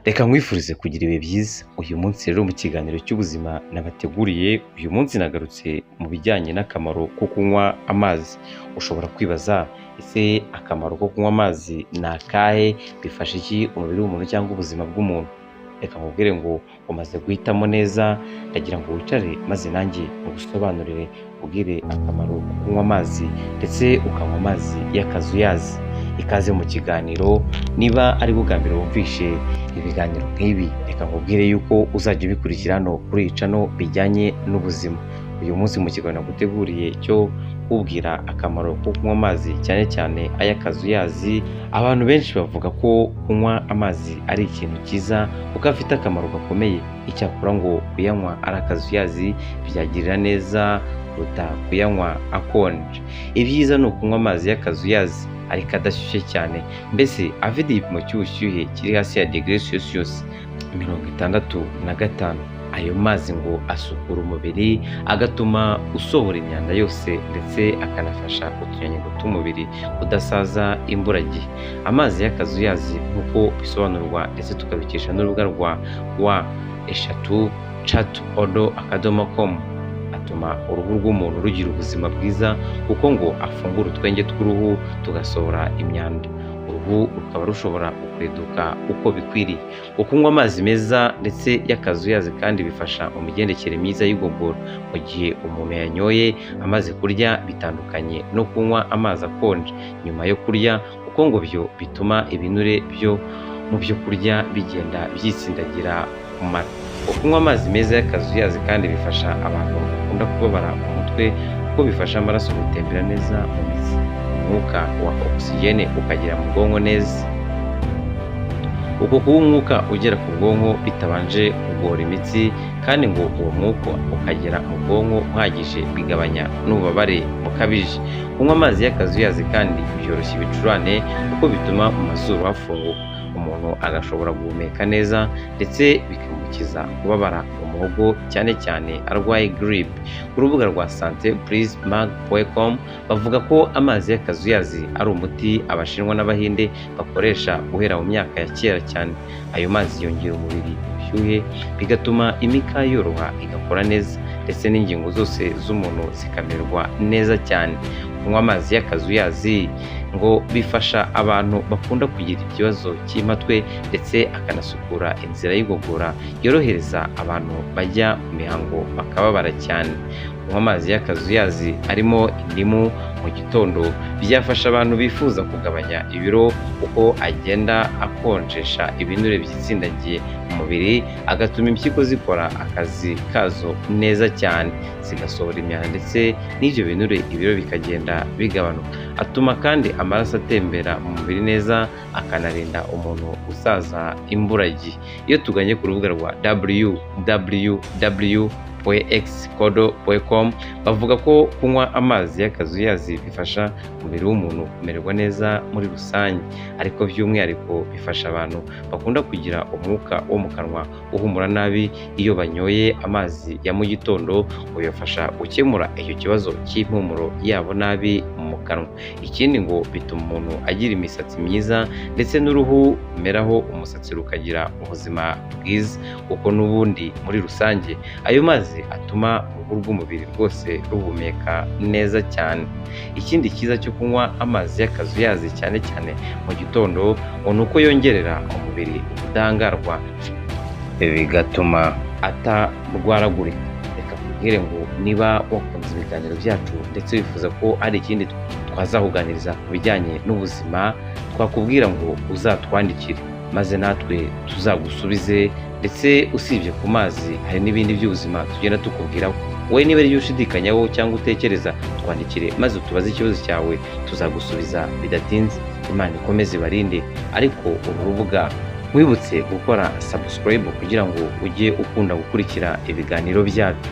Reka nkwifurize kugira ibihe byiza. Uyu munsi rero mu kiganiro cy'ubuzima nabateguriye, uyu munsi nagarutse mu bijyanye n'akamaro ko kunywa amazi. Ushobora kwibaza: ese akamaro ko kunywa amazi ni akahe? Bifasha iki umubiri w'umuntu cyangwa ubuzima bw'umuntu? Reka nkubwire ngo umaze guhitamo neza. Ndagira ngo wicare maze nanjye ngusobanurire, ubwire akamaro ko kunywa amazi, ndetse ukanywa amazi y'akazuyazi. Ikaze mu kiganiro. Niba ari bwo bwa mbere wumvishe ibiganiro nk'ibi, reka nkubwire yuko uzajya ubikurikira hano kuri iyi channel bijyanye n'ubuzima. Uyu munsi mu kiganiro naguteguriye cyo kubwira akamaro ko kunywa amazi, cyane cyane ay'akazuyazi. Abantu benshi bavuga ko kunywa amazi ari ikintu cyiza kuko afite akamaro gakomeye. Icyakora ngo kuyanywa ari akazuyazi byagirira neza kuruta kuyanywa akonje. Ibyiza ni ukunywa amazi y'akazuyazi ariko adashyushye cyane, mbese afite igipimo cy'ubushyuhe kiri hasi ya degere Celsius 65. Ayo mazi ngo asukura umubiri, agatuma usohora imyanda yose, ndetse akanafasha utunyangingo tw'umubiri kudasaza imburagihe. Amazi y'akazuyazi, nk'uko bisobanurwa ndetse tukabikesha n'urubuga rwa w3chat odo.com, atuma uruhu rw'umuntu rugira ubuzima bwiza, kuko ngo afungura utwenge tw'uruhu tugasohora imyanda, uruhu rukaba rushobora gukweduka uko bikwiriye. Ukunywa amazi meza ndetse y'akazuyazi kandi bifasha mu migendekere myiza y'igogora mu gihe umuntu yanyoye amaze kurya, bitandukanye no kunywa amazi akonje nyuma yo kurya, kuko ngo byo bituma ibinure byo mu byo kurya bigenda byitsindagira ku mara. Kunywa amazi meza y'akazuyazi kandi bifasha abantu bakunda kubabara umutwe, kuko bifasha amaraso gutembera neza mu mitsi, umwuka wa ogisijene ukagera mu bwonko neza. Uko kuba umwuka ugera ku bwonko bitabanje kugora imitsi, kandi ngo uwo mwuka ukagera mu bwonko uhagije, bigabanya n'ububabare bukabije. Kunywa amazi y'akazuyazi kandi byoroshya ibicurane, kuko bituma mu mazuru hafunguka, umuntu agashobora guhumeka neza, ndetse bikamukiza kubabara mu muhogo, cyane cyane arwaye giripe. Ku rubuga rwa sante.mag.com bavuga ko amazi y'akazuyazi ari umuti Abashinwa n'Abahinde bakoresha guhera mu myaka ya kera cyane. Ayo mazi yongera umubiri ubushyuhe, bigatuma imikaya yoroha igakora neza, ndetse n'ingingo zose z'umuntu zikamererwa neza cyane. Kunywa amazi y'akazuyazi ngo bifasha abantu bakunda kugira ikibazo cy'impatwe, ndetse akanasukura inzira y'igogora, yorohereza abantu bajya mu mihango bakababara cyane. Kunywa amazi y'akazuyazi arimo indimu mu gitondo byafasha abantu bifuza kugabanya ibiro, kuko agenda akonjesha ibinure byitsindagiye mu mubiri, agatuma impyiko zikora akazi kazo neza cyane, zigasohora imyanda ndetse n'ibyo binure, ibiro bikagenda bigabanuka. Atuma kandi amaraso atembera mu mubiri neza, akanarinda umuntu gusaza imburagihe. Iyo tuganye ku rubuga rwa www.xkodo.com bavuga ko kunywa amazi y'akazuyazi bifasha umubiri w'umuntu kumererwa neza muri rusange, ariko by'umwihariko bifasha abantu bakunda kugira umwuka wo mu kanwa uhumura nabi. Iyo banyoye amazi ya mu gitondo, ngo bibafasha gukemura icyo kibazo cy'impumuro yabo nabi mu kanwa. Ikindi ngo bituma umuntu agira imisatsi myiza, ndetse n'uruhu rumeraho umusatsi rukagira ubuzima bwiza, kuko n'ubundi muri rusange ayo mazi atuma uruhu rw'umubiri rwose ruhumeka neza cyane. Ikindi cyiza cyo kunywa amazi y'akazuyazi, cyane cyane mu gitondo, ngo ni uko yongerera umubiri ubudahangarwa, bigatuma atarwaragurika. Reka nkubwire ngo niba wakunze ibiganiro byacu ndetse wifuza ko hari ikindi twazakuganiriza ku bijyanye n'ubuzima, twakubwira ngo uzatwandikire maze natwe tuzagusubize. Ndetse usibye ku mazi, hari n'ibindi by'ubuzima tugenda tukubwiraho. Wowe niba ari ibyo ushidikanyaho cyangwa utekereza, twandikire maze utubaze ikibazo cyawe, tuzagusubiza bidatinze. Imana ikomeze ibarinde. Ariko uru rubuga wibutse gukora subscribe kugira ngo ujye ukunda gukurikira ibiganiro byacu.